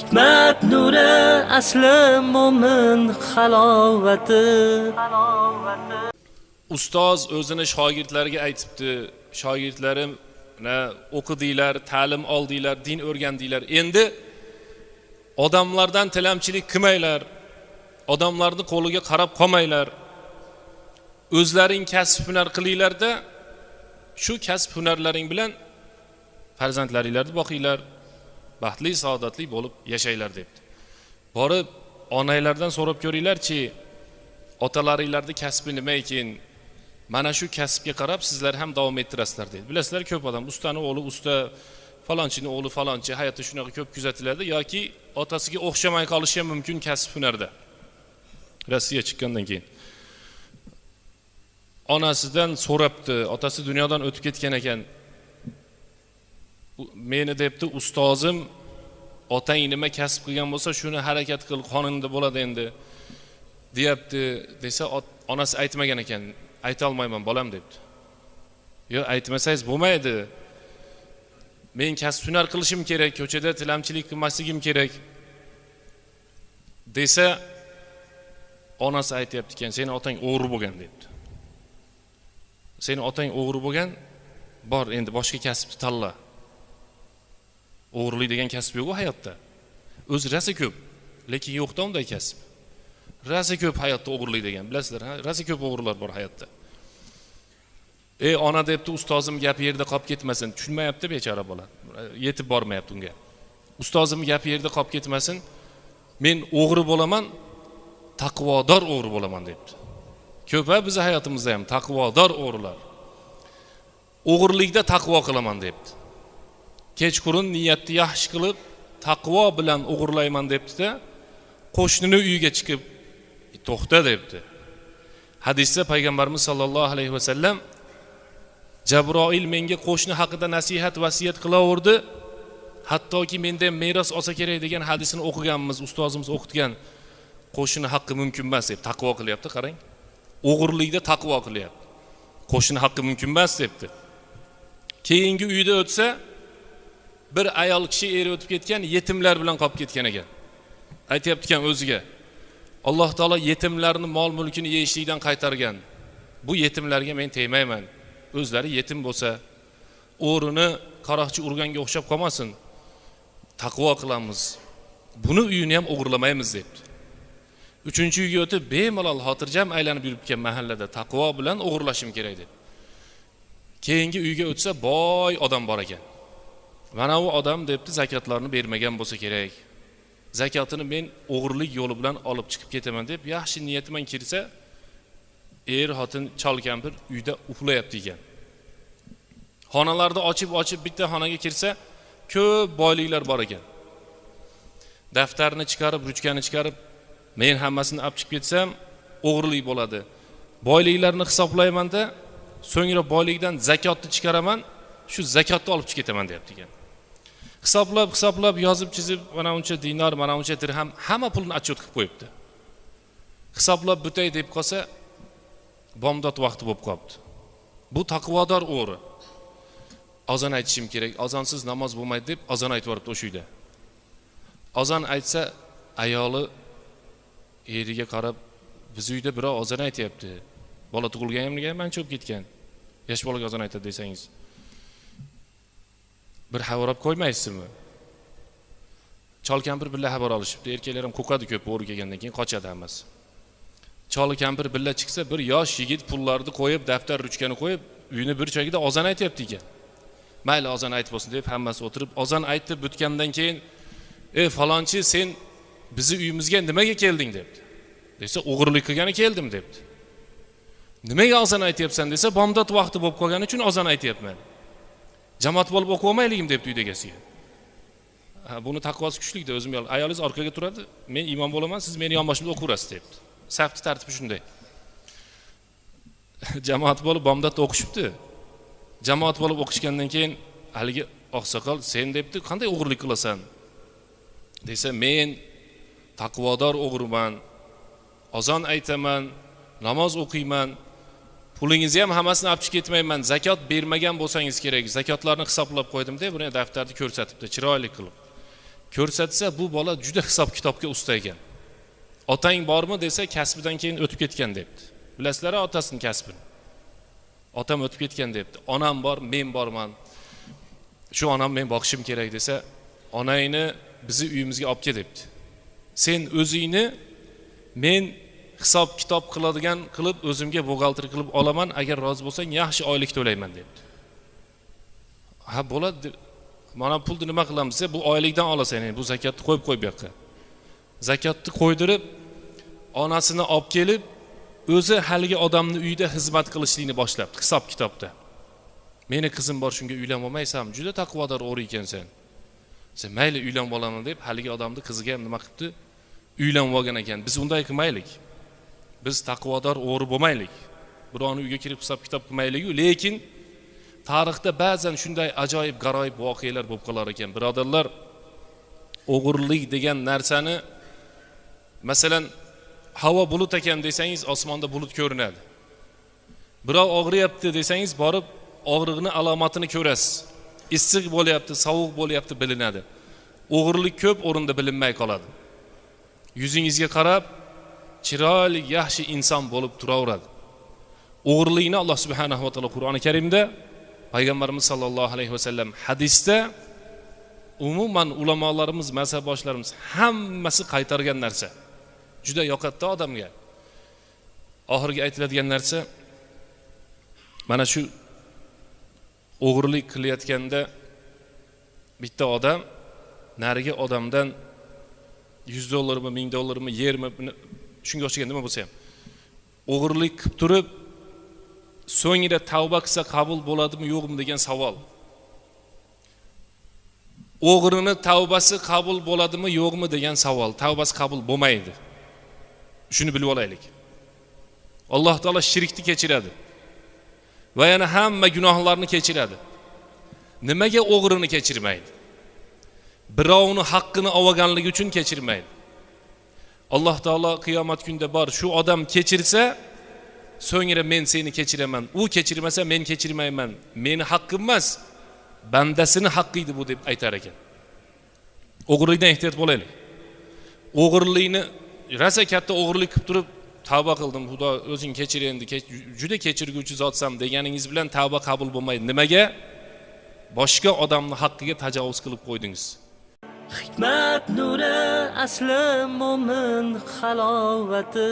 Hikmat nuri asli mo'min halovati. Ustoz o'zini shogirdlariga aytibdi: shogirdlarim, o'qidinglar, ta'lim oldinglar, din o'rgandinglar. Endi odamlardan tilamchilik qilmanglar. Odamlarning qo'liga qarab qolmanglar. O'zlaring kasb hunar qilinglarda, shu kasb hunarlaring bilan farzandlaringlarni boqinglar, baxtli, saodatli bo'lib yashanglar debdi. Borib onanglardan so'rab ko'ringlarchi, otalaringlarning kasbi nima ekan? Mana shu kasbga qarab sizlar ham davom ettirasizlar deydi. Bilasizlar, ko'p odam ustani o'g'li usta, falonchini o'g'li falonchi, hayotda shunaqa ko'p kuzatiladi yoki otasiga o'xshamay qolishi ham mumkin kasb hunarda. Rossiya chiqqandan keyin onasidan so'rabdi, otasi dunyodan o'tib ketgan ekan. Meni debdi ustozim, otang nima kasb qilgan bo'lsa shuni harakat qil, qonunda bo'ladi endi deyapti desa, onasi aytmagan ekan. Ayta olmayman bolam debdi. Yo'q, aytmasangiz bo'lmaydi. Men kasb hunar qilishim kerak, ko'chada tilamchilik qilmasligim kerak desa, onasi aytayapti ekan, seni otang o'g'ri bo'lgan debdi. Seni otang o'g'ri bo'lgan, bor endi boshqa kasbni tanla. O'g'rilik degan kasb yo'q hayotda. O'zi rosa ko'p, lekin yo'qda unday kasb. Rosa ko'p hayotda o'g'irlik degan, bilasizlar, ha? Rosa ko'p o'g'rilar bor hayotda. Ey ona debdi, ustozim gapi yerda qolib ketmasin. Tushunmayapti bechora bola. Yetib bormayapti unga. Ustozim gapi yerda qolib ketmasin. Men o'g'ri bo'laman, taqvodor o'g'ri bo'laman debdi. Ko'p-a bizning hayotimizda ham taqvodor o'g'rilar. O'g'irlikda taqvo qilaman debdi. Kechqurun niyatni yaxshi qilib, taqvo bilan o'g'irlayman debdi-da, qo'shnini uyiga chiqib to'xta debdi. Hadisda payg'ambarimiz sollallohu alayhi vasallam Jabroil menga qo'shni haqida nasihat vasiyat qilaverdi, hattoki mendan meros olsa kerak degan hadisini o'qiganmiz, ustozimiz o'qitgan. Qo'shni haqqi mumkin emas deb taqvo qilyapti, qarang. O'g'irlikda taqvo qilyapti. Qo'shni haqqi mumkin emas debdi. Keyingi uyda o'tsa, bir ayol kishi eri o'tib ketgan, yetimlar bilan qolib ketgan ekan. Aytayapti ekan o'ziga, Alloh taolo yetimlarni mol mulkini yeyishlikdan qaytargan. Bu yetimlarga men tegmayman. O'zlari yetim bo'lsa, o'rini qaroqchi urganga o'xshab qolmasin. Taqvo qilamiz. Buni uyini ham o'g'irlamaymiz debdi. Uchinchi uyga o'tib bemalol xotirjam aylanib yuribgan mahallada taqvo bilan o'g'irlashim kerak deb. Keyingi uyga o'tsa boy odam bor ekan. Mana u odam debdi, zakotlarni bermagan bo'lsa kerak. Zakotini men o'g'irlik yo'li bilan olib chiqib ketaman deb yaxshi niyat bilan kirsa, er xotin chol kampir uyda uxlayapti ekan. Xonalarni ochib-ochib bitta xonaga kirsa, ko'p boyliklar bor ekan. Daftarni chiqarib, ruchkani chiqarib, men hammasini olib chiqib ketsam, o'g'irlik bo'ladi. Boyliklarni hisoblayman-da, so'ngra boylikdan zakotni chiqaraman, shu zakotni olib chiqib ketaman deyapti ekan. Hisoblab, hisoblab, yozib chizib, mana uncha dinor, mana uncha dirham, hamma pulni отчет qilib qo'yibdi. Hisoblab bitay deb qolsa, bomdod vaqti bo'lib qolibdi. Bu taqvodor o'g'ri. Azon aytishim kerak, azonsiz namoz bo'lmaydi deb azon aytib yuboribdi o'sha uyda. Azon aytsa, ayoli eriga qarab, biz uyda birov azon aytyapti. Bola tug'ilganimga ham ancha bo'lib ketgan. Yosh bolaga azon aytadi desangiz, bir xabar olib qo'ymaysizmi? Chol kampir birga xabar olishibdi. Erkaklar ham qo'rqadi ko'p, o'g'ri kelgandan keyin qochadi hammasi. Chol kampir birga chiqsa, bir yosh yigit pullarni qo'yib, daftar ruchkani qo'yib, uyini bir chog'ida azon aytyapti ekan. Mayli azon aytib bo'lsin deb hammasi o'tirib azon aytib bitgandan keyin, "Ey falonchi, sen bizi uyimizga nimaga kelding?" debdi. Desa, "O'g'irlik qilgani keldim" debdi. Nimaga azon aytyapsan desa, bomdod vaqti bo'lib qolgani uchun azon aytyapman. Jamoat bo'lib o'qib olmayligim debdi uydagasiga. Ha, buni taqvosi kuchlikda, o'zim ayolingiz orqaga turadi, men imom bo'laman, siz meni yonboshimda o'qiverasiz debdi. Safni tartibi shunday. Jamoat bo'lib bomdodda o'qishibdi. Jamoat bo'lib o'qishgandan keyin haligi oqsoqol, sen debdi, qanday o'g'irlik qilasan? Desa, men taqvodor o'g'riman, azon aytaman, namoz o'qiyman, pulingizni ham hammasini olib chiqib ketmayman, zakot bermagan bo'lsangiz kerak, zakotlarni hisoblab qo'ydim deb buni daftarni ko'rsatibdi, chiroyli qilib. Ko'rsatsa, bu bola juda hisob kitobga usta ekan. Otang bormi desa, kasbidan keyin o'tib ketgan debdi. Bilasizlar otasini kasbini. Otam o'tib ketgan debdi. Onam bor, men borman. Shu onam men boqishim kerak desa, onangni bizni uyimizga olib kel debdi. Sen o'zingni men hisob kitob qiladigan qilib o'zimga buxgalter qilib olaman, agar rozi bo'lsang yaxshi oylik to'layman debdi. Ha, bo'ladi. Mana pulni nima qilamiz desa, bu oylikdan olasan, ya'ni bu zakotni qo'yib qo'y bu yoqqa. Zakotni qo'ydirib, onasini olib kelib, o'zi haligi odamni uyida xizmat qilishlikni boshlabdi hisob kitobda. Meni qizim bor, shunga uylanib olmaysanmi? Juda taqvodor o'g'ri ekansan. Sen mayli uylanib olaman deb haligi odamni qiziga ham nima qilibdi? Uylanib olgan ekan. Biz unday qilmaylik. Biz taqvodor o'g'ri bo'lmaylik. Birovni uyga kirib hisob kitob qilmaylik-ku, lekin tarixda ba'zan shunday ajoyib g'aroyib voqealar bo'lib qolar ekan. Birodarlar, o'g'irlik degan narsani, masalan, havo bulut ekan desangiz, osmonda bulut ko'rinadi. Birov og'riyapti desangiz, borib og'riqni alomatini ko'rasiz. Issiq bo'lyapti, sovuq bo'lyapti bilinadi. O'g'irlik ko'p o'rinda bilinmay qoladi. Yuzingizga qarab chiroyli, yaxshi inson bo'lib turaveradi. O'g'irlikni Alloh subhanahu va taolo Qur'oni Karimda, Payg'ambarimiz sallallohu alayhi vasallam hadisda, umuman ulamolarimiz, mazhabboshlarimiz hammasi qaytargan narsa. Juda yoqatdi odamga. Oxirgi aytiladigan narsa mana shu o'g'irlik qilayotganda bitta odam narigi odamdan 100 dollarmi, 1000 dollarmi, yermi, shunga o'xshagan nima bo'lsa ham o'g'irlik qilib turib, so'ngra tavba qilsa qabul bo'ladimi, yo'qmi degan savol. O'g'rini tavbasi qabul bo'ladimi, yo'qmi degan savol. Tavbasi qabul bo'lmaydi. Shuni bilib olaylik. Alloh taolo shirkni kechiradi va yana hamma gunohlarni kechiradi. Nimaga o'g'rini kechirmaydi? Birovni haqqini olganligi uchun kechirmaydi. Alloh taolo qiyomat kunida bor, shu odam kechirsa, so'ngra men seni kechiraman. U kechirmasa men kechirmayman. Meni haqqim emas, bandasini haqqi edi bu deb aytar ekan. O'g'irlikdan ehtiyot bo'laylik. O'g'irlikni rosa katta o'g'irlik qilib turib tavba qildim, Xudo o'zing kechir endi, juda kechirguvchi zotsan deganingiz bilan tavba qabul bo'lmaydi. Nimaga? Boshqa odamning haqqiga tajovuz qilib qo'ydingiz. Hikmat nuri asli mo'min halovati.